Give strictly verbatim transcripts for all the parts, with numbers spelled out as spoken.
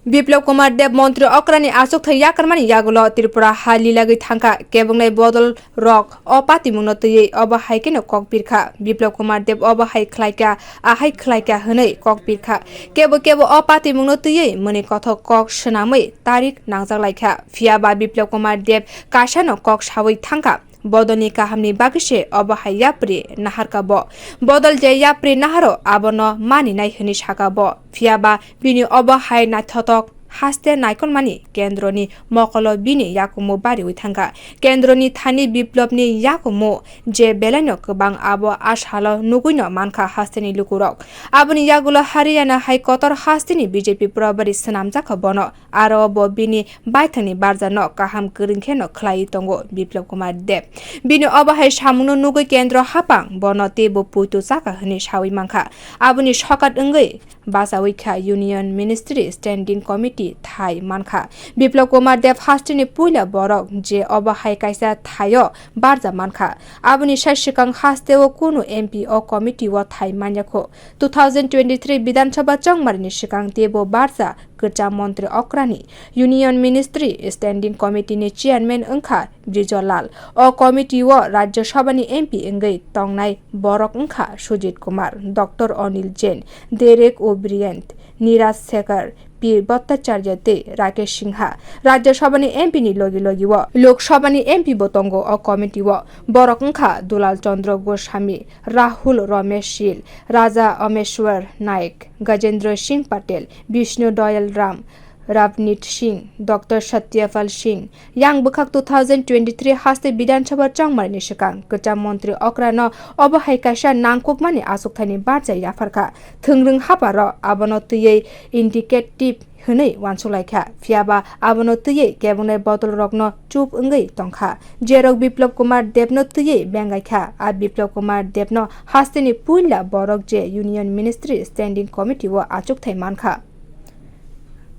Biplab Kumar Deb montri okrani achukthai yakarmani yagulo Tripura ha lilagwi thangkha. Kebwngnai bodol rok o patimungno twiwi obo hai kheno kok pirkha. Biplab Kumar Deb obo hai khlaikha, ahai khlaikha hwnwi kok pirkha. Kebo kebo o patimungno twiwi mwnwi kothok kok swnamwi tarik nangjaklaikha. Phiyaba Biplab Kumar Deb kasano kok sawi thangkha. Bodolni kahamni bagwi se obo hai yapri naharkha bo. Bodol je yapri naharo abono maninai hwnwi sakha bo. Phiyaba bini obo hai naithotok haste naikolmani kendroni mokolo bini yakumu bariwi thangkha. Kendroni thani Biplabni yakumu je belaino kwbang abo a salo nugwino mankha hasteni lukurok. Aboni yagulo Haryana hai kotor hasteni B J P probari swnamjakha bono. Aro bo bini baithangni barjano kaham kwrwng kheno khlaiwi tongo Biplab Kumar Deb. Bini obo hai samungno nugwi kendro haphang bono teibo puitu chakha hwnwi sawi mankha. Aboni sokat wngwi bachawi kha Union Ministry Standing Committee thai mankha. Biplab Kumar Deb hasteni puila borok je obo hai kaisa thaio barja mankha. Aboni sai swkang hasteo kunu M P o committee o thai manyakho. Two thousand twenty-three Bidhan Sabha chongmarini swkang teibo barja kwcham montri okrani Union Ministry Standing Committee ni Chairman wngkha Brijolal. O committee o Rajya Sabha ni M P wngwi tongnai borok wngkha Sujit Kumar, Doctor Anil Jain, Derek O'Brien, Niraj Shekhar, P Bhattacharya tei Rakesh Singha. Rajya Sabha ni M P ni logi logi o Lok Sabha ni M P bo tongo o committee o. Borok wngkha Dulal Chandra Goswami, Rahul Ramesh Shil, Raja Ameshwar Naik, Gajendra Singh Patel, Bishnu Doyal Ram, Ravneet Singh, Doctor Satyapal Singh. Yang bwkhak two thousand twenty-three haste Bidhan Sabha chongmarini swkang kwcham montri okrano obo hai kaisa nangkukmani achukthaini barja yapharkha. Thwngrwng hapharo abono twiwi indicative hwnwi uansuk lai kha. Phiyaba abono twiwi kebwngnai bodolrokno chup wngwi tong kha. Jerok Biplab Kumar Debno twiwi bengai kha, a Biplab Kumar Debno hasteni puila borok je Union Ministry Standing Committee o achukthai man kha.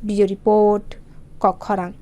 Bureau Report, Kokkhorang.